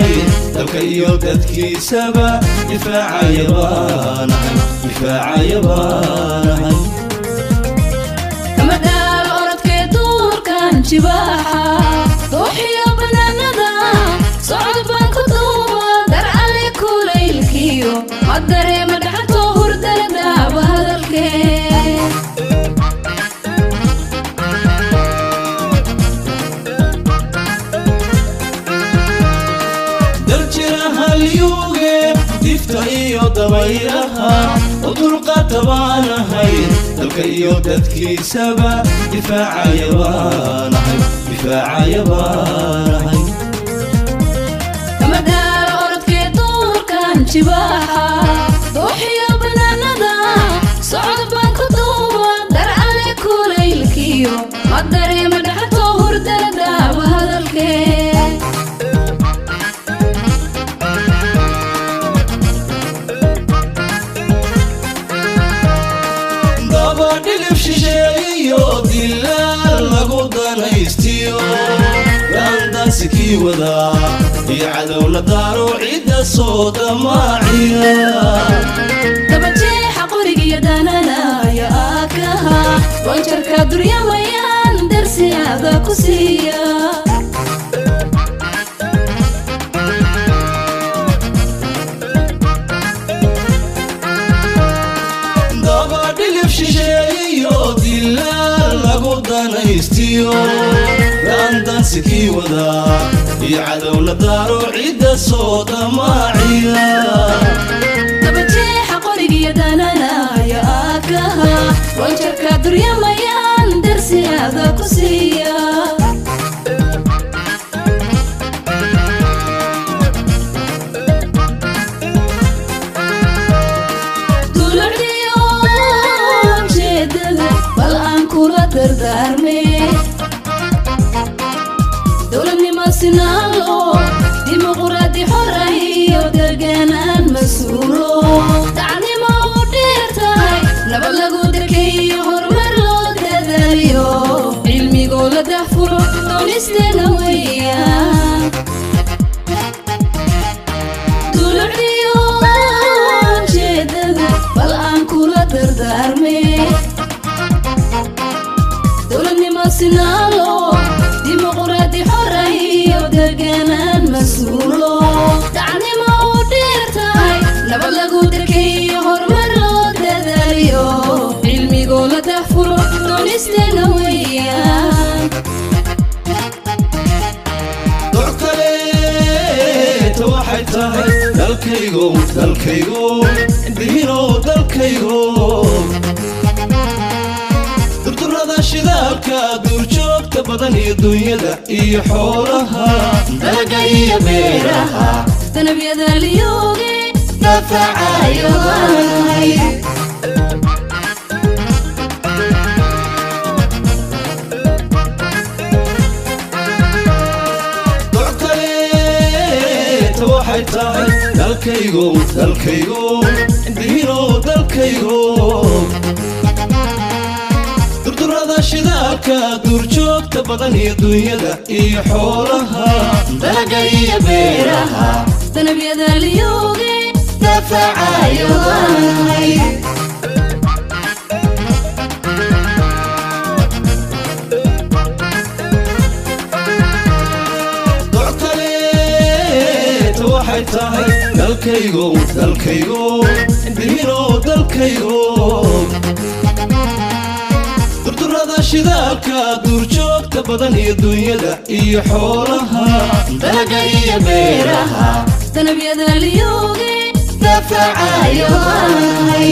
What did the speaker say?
baanahay, dalka iyo dadkiisaba difaacaya baanahay, difaacaya baanahay. Kama daalo orodkee duurkan jibaaxa, dooxiyo banaanada socod baan ku duuba. Dar alle kulaylkiyo ma dareema dhaxantoo hurdana daaba hadalkee. Daljira halyuuge difta iyo dabaylaha u dulqaata baanahay, dalka iyo dadkiisaba difaacaya baanahay, difaacaya baanahay. Kama daalo orodkee duurkan jibaaxa, dooxiyo banaanada socod baan ku duuba. Dar alle kulaylkiyo ma dareema dhaxantoo hurdana daaba hadalkee. Dabadhilib shisheeyiyo dilaal lagu danaystiyo daandaansi kii wadaa iyo cadowna daaro cidda soo damaaciya. Dabajeexa qorigiyo dananaya aakaha wanjarka duryamayaan darsiyaada ku siiya. Dabadhilib shisheeyiyo dilaal lagu danaystiyo daandaansi kii wadaa iyo cadowna daaro cidda soo damaaciya. Dabajeexa qorigiyo dananaya aakaha wanjarka duryamayaan darsiyaada ku siiya. Dulucdiyo ujeedada bal aan kula dardaarme, dowladnimo sinaalo, dimuquraadi xora iyo deganaan mas-uulo, dacnimo u dheer tahay, nabad lagu darkeeyo, horumar loo dadaaliyo, cilmigoo la dahfuro doonisteena weeyaan. Dulucdiyo ujeedada bal aan kula dardaarme, dowladnimo sinaalo, dimuquraadi xora iyo deganaan mas-uulo, dacnimo u dheer tahay, nabad lagu darkeeyo, horumar loo dadaaliyo, cilmigoo la dahfuro doonisteena weeyaan. Doc kaleeta waxay tahay dalkaygo, dalkaygo dihinow, dalkaygo durdurada shidaalka, duurjoogta badan iyo dunyada iyo xoolaha, dalaga iyo beeraha, danabyada liyooge dafacayo baanahay. Doc kaleeta waxay tahay dalkaygo, dalkaygo dihinow, dalkaygo durdurada shidaalka, duurjoogta badan iyo dunyada iyo xoolaha, dalaga iyo beeraha, danabyada liyooge dafacayo baanahay. Doc kaleeta waxay tahay dalkaygo, dalkaygo dihinow, dalkaygo durdurada shidaalka, duurjoogta badan iyo dunyada iyo xoolaha, dalaga iyo beeraha, danabyada liyooge dafacayo baanahay.